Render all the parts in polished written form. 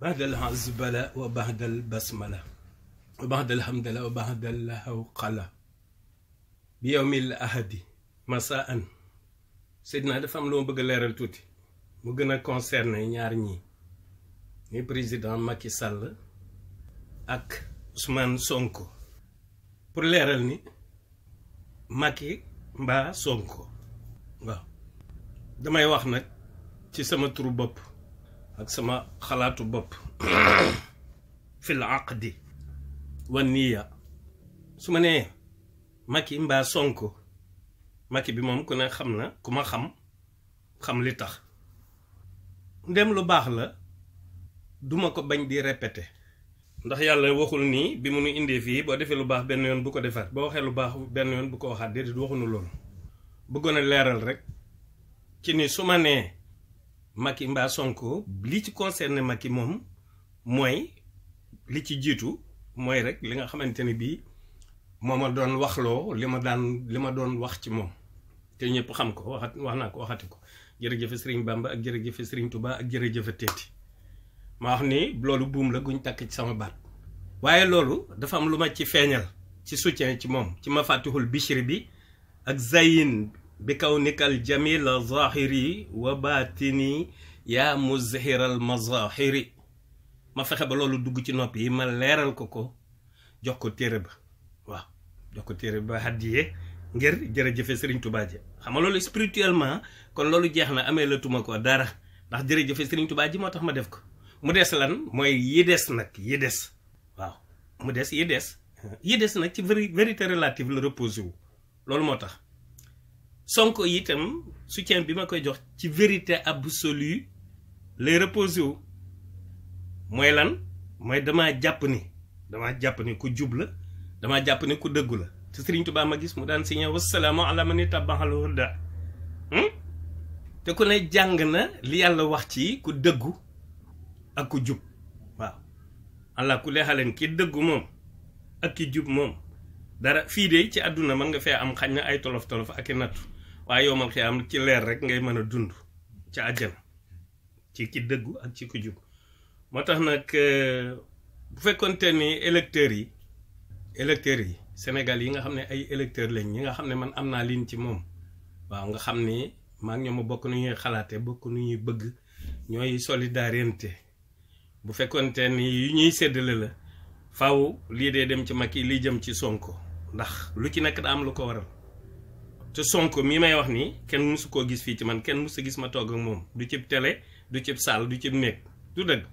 بعد العزبلة وبعد البسملة وبعد الحمدلة وبعد الهوقلة بيوم الأحد مساء Seydina dafa am lu ma bëgg leeral tuuti mu gën a concerné ñaar ñi ni président Macky Sall ak Ousmane Sonko pour leeral ni Macky mbaa Sonko waaw damay wax nag ci sama turu bopp ak sama xalaatu bopp fil aqdi wa niya su ma nee Macky mbaa Sonko Macky bi moom ku ne xam na ku ma xam li tax ndem lu baax la duma ko bañ di répéter ndax yàlla waxul nii bi mu nu indee fii boo defee lu baax benn yoon bu ko defaat boo waxee lu baax benn yoon bu ko waxaat déedéet waxuñu loolu bëggoon a leeral rek ci ni su ma nee Macky mbaa Sonko li ci concerné Macky moom mooy li ci jiitu mooy rek li nga xamante ni bii moo ma doon waxloo li ma doon wax ci moom te ñëpp xam ko wax naa ko waxati ko jërëjëf Serigne Bamba ak jërëjëf Serigne Touba ak jërëjëf Teeti ma wax ni loolu buum la guñ takk ci sama baat waaye loolu dafa am lu ma ci feeñal ci soutien ci moom ci mafatihul bichri bi ak zayin bi kaw nikal jamil zahiri wa batini yaa muzhiral mazahiri ma fexe ba loolu dugg ci nopp yi ma leeral ko jox ko téere ba waaw jox ko téere ba hadiye ngir jërëjëfe Serigne Touba ji xam nga loolu spirituellement kon loolu jeex na amee la tuma ko dara ndax jërëjëfe Serigne Touba ji moo tax ma def ko mu des lan mooy yi des nag yi des waaw mu des yi des nag ci vérité relative la reposé wu loolu moo tax Sonko itam soutien bi ma koy jox ci vérité absolue lay reposé wu mooy lan mooy damaa jàpp ni ku jub la damaa jàpp ni ku dëggu la te Serigne Touba ma gis mu daan signé wassalaamu ala man ittabaal huda te ku ne jàng na li yàlla wax ci ku dëggu ak ku jub waaw allah ku leexaleen ki dëggu moom ak ki jub moom dara fii de ci àdduna mën nga fee am xañ na ay tolof-tolof ak i nattu waaye yow mal xiyaam ci leer rek ngay mën a dund ci àjjana ci ki dëggu ak ci ku jub moo tax nag bu fekkonte ni électeurs yi Sénégal yi nga xam ne ay électeurs lañ ñi nga xam ne man am naa liin ci moom waaw nga xam ni maa ngi ñoom bokk nu ñuy xalaate bokk nu ñuy bëgg ñooy solidarité bu fekkonte ni yu ñuy séddale la faaw lii dee dem ci Macky lii jëm ci Sonko ndax lu ci nekk da am lu ko waral te Sonko mii may wax nii kenn mësu koo gis fii ci man kenn mësu gis ma togg ak moom du cib télé du cib salle du cib néeg du dëgg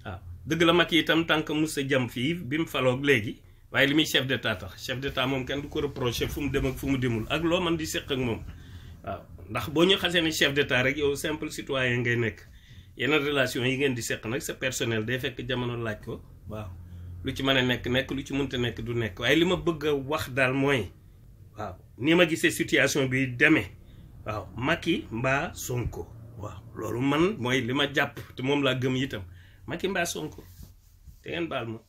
waaw dëgg la Macky itam tant que mës a jëm fii bi mu faloog léegi waaye li muy chef d'état tax chef d'état moom kenn du ko reproché fu mu dem ak fu mu demul ak loo man di seq ak moom waaw ndax boo ñu xasee ni chef d'état rek yow simple citoyen ngay nekk yeneen relation yi ngeen di seq nag c'est personnel day fekk jamono laaj ko waaw lu ci mën a nekk lu ci mënta nekk du nekk waaye li ma bëgg a wax daal mooy waaw ni ma gisee situation bi demee waaw Macky mbaa Sonko waaw loolu man mooy li ma jàpp te moom laa gëm itam Macky mbaa Sonko te ngeen baal ma